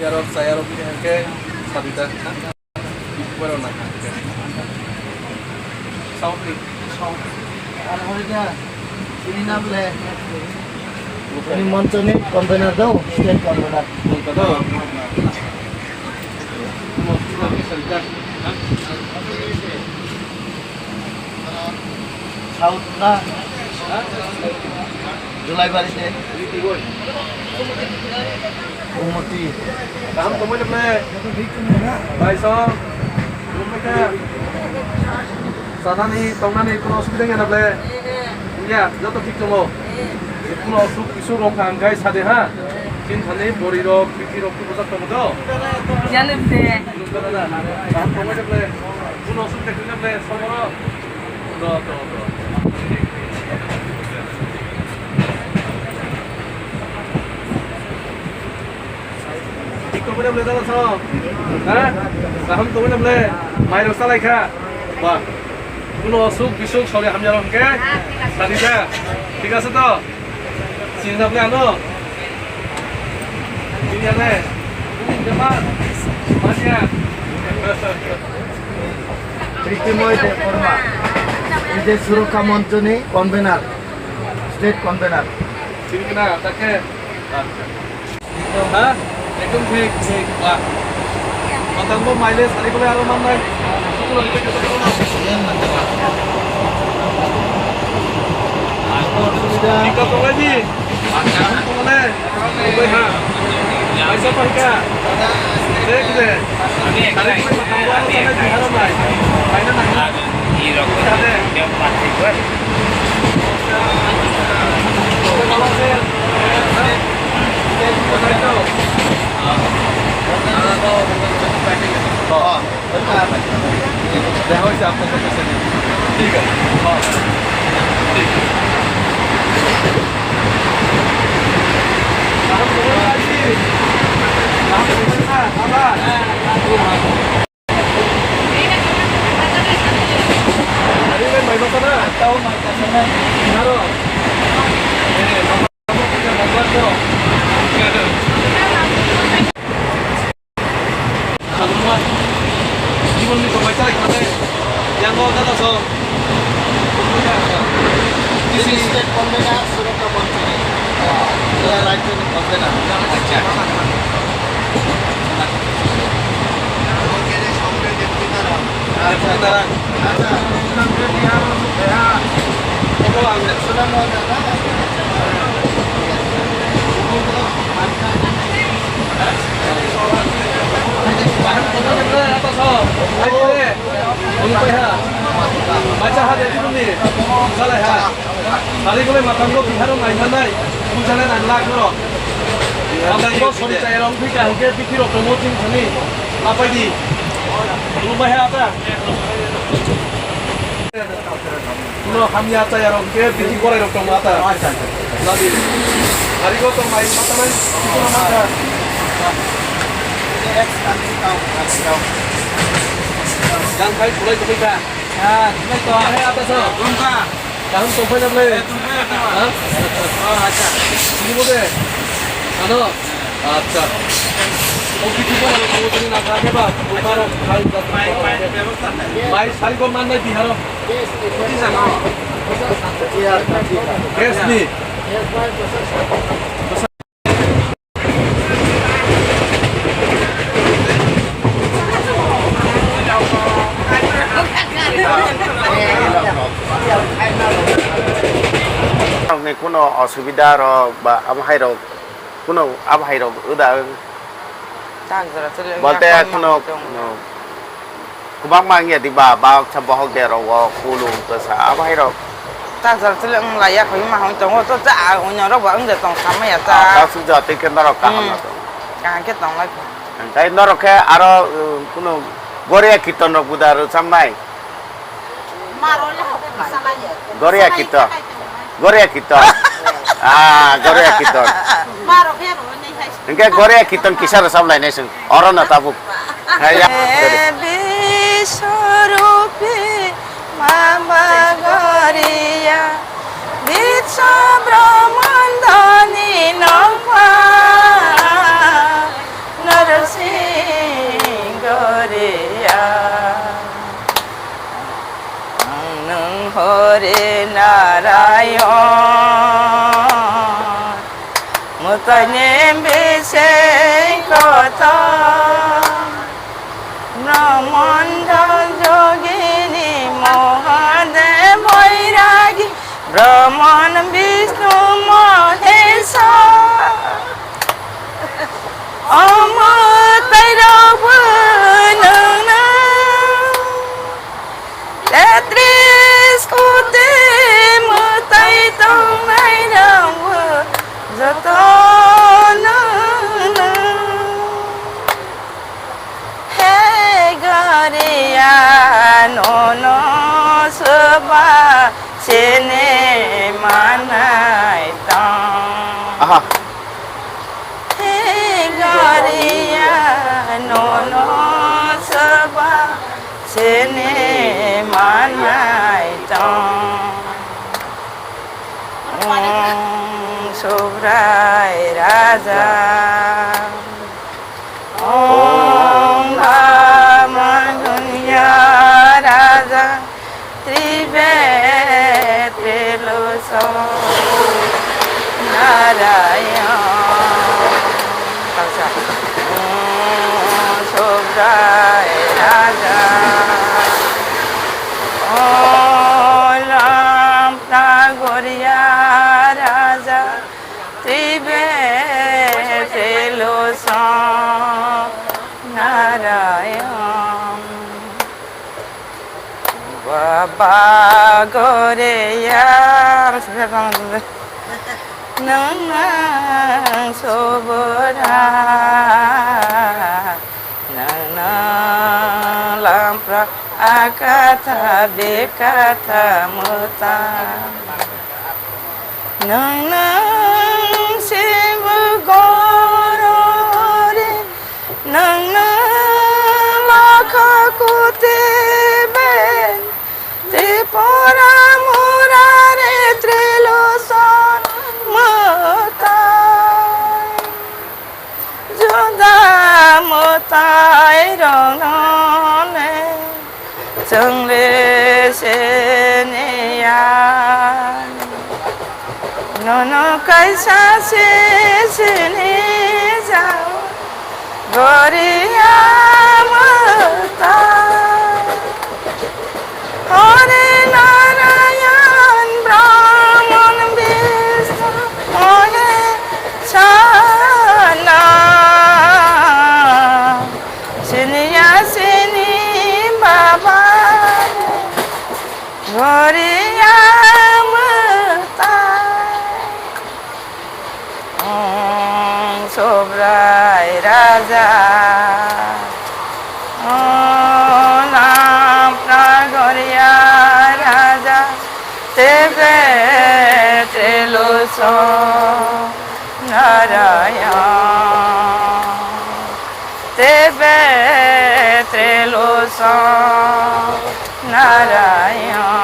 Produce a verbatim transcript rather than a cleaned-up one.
Yarok, chayarok, hingke, sabita, ha? Borok na, ha? Saudi, Saudi. Ar hoi da, ini na ble. Ini moncho ni convener do, state convener. Moncho do. South na? Julai bari de. Umoti. Kaham tongmani ble. Bai song. Sana ni, tongna ni, kono osubida gana ble. Ya, joto thik tongo. Kono osuk bisu rong kha, ang gai sade ha. Chin thani, bori rok, piti rok, tu bojak tongo do. Jale de. Kaham tongmani ble. Kono osuk de kena ble, somoro. Do, do, do. Thik tongmani ble, dala so. Ha? Kaham tongmani ble. Mai rok salai kha. Ba. Kono osuk bisuk sori hamya rok hingke. Sadi kha. Thik ase to? Sini na ble ano. Sini ane. Ini jaman. Mania. Prithimoy Debbarma, এই যে সুরক্ষা মঞ্চ নেই, convener, state convener. Sini kena, take. Ha? Ekdom thik, thik, ba. Matang bo maile sari kole aro man nai. Thik tong lai di. Tong lai. Bai ha. Bai sa pai ka. Thik de. Sari kole matang bo aro man nai di haro nai. Bai na nai. This is state convener, Surakha Manchini. Rajya convener. Bacha ha de dibuni. Salai ha. Sari gole matang go biharo nai manai. Pujale nang lak no. Matang go sori chai rong thika hingke bikhi rok tomo ching thani. Apai di. Dulu bai ha ta. Kuno hamya chaya rok hingke bikhi borai rok tomo ata. Acha, acha. Labi. Sari go tong mai mata mai. Kuno mata. Jang kai kulai kulai ka. Ah, kulai to. Hai ata so. Kaham tongphai na ble? Eh, tongphai na. Ha? Oh, acha. Sini mo de. Ano? Acha. O kiti ko na ko tini na ka ke ba? Ko karo khai da. Mai, mai, bebosta nai. Mai sari ko man nai biharo. Kiti jano? Gas ni. Ni kuno osubida rok ba amo hai rok kuno abo hai rok uda. Tak jora chole. Bolte kuno. Kwbangma wngya di ba, baksa bohok de rok o, kulu, kwsa, abo hai rok. Chajal chwlwng wng lai ya, khoi ma hwn tongo, to cha, onyo rok ba wng de tong, samaya cha. Ah, ta suk ja, tei khe norok kaham na tong. Kaham khe tong lai kho. Hwnkhe norok khe aro, uh, kuno Goria Kirton rok buda rwchapnai. Goria Kirton. Goria Kirton. Ah, Goria Kirton. Hingke Goria Kirton kisa rwchap lainai chwng. Oro no tabuk. Hai ya. He Biswarupi Mama Goria Biswa Brahmandani nokha. Re Narayon, mwtaini bising kotor, Brahmanda Jogini Mahadev Bairagi, Brahman Vishnu Mahesha. Omo tairokbo nwngno Tetris koti mwtai tongnai rokbo jotono nwng. He Goriya, nono soba sini manai tong. Aha. He Goriya, nono soba sini manai tong. Om Subrai Raja, Om Bhamadunya Raja, Tribe Triloso Narayan. Om Subrai Raja, Om Lamta Goriya Raja, Tribe Triloso Narayan. Baba Goriya, nwng nang sobra, nwng nang lampra akatha bekatha mwtai. Nwng nwng sebo gorore, nwng nwng lakha kote be, Tripura murare Triloson mwtai. Juda mwtai rokno le chwng le siniya. Nono kaisa se sinijao Goriya mwtai. Hare Narayan Brahman Vishnu Hare Sana. Siniya sini baba Goriya mwtai. Om Subrai Raja, Om Lamta Goriya Raja, Tebe Triloso Narayan, Tebe Triloso Narayan.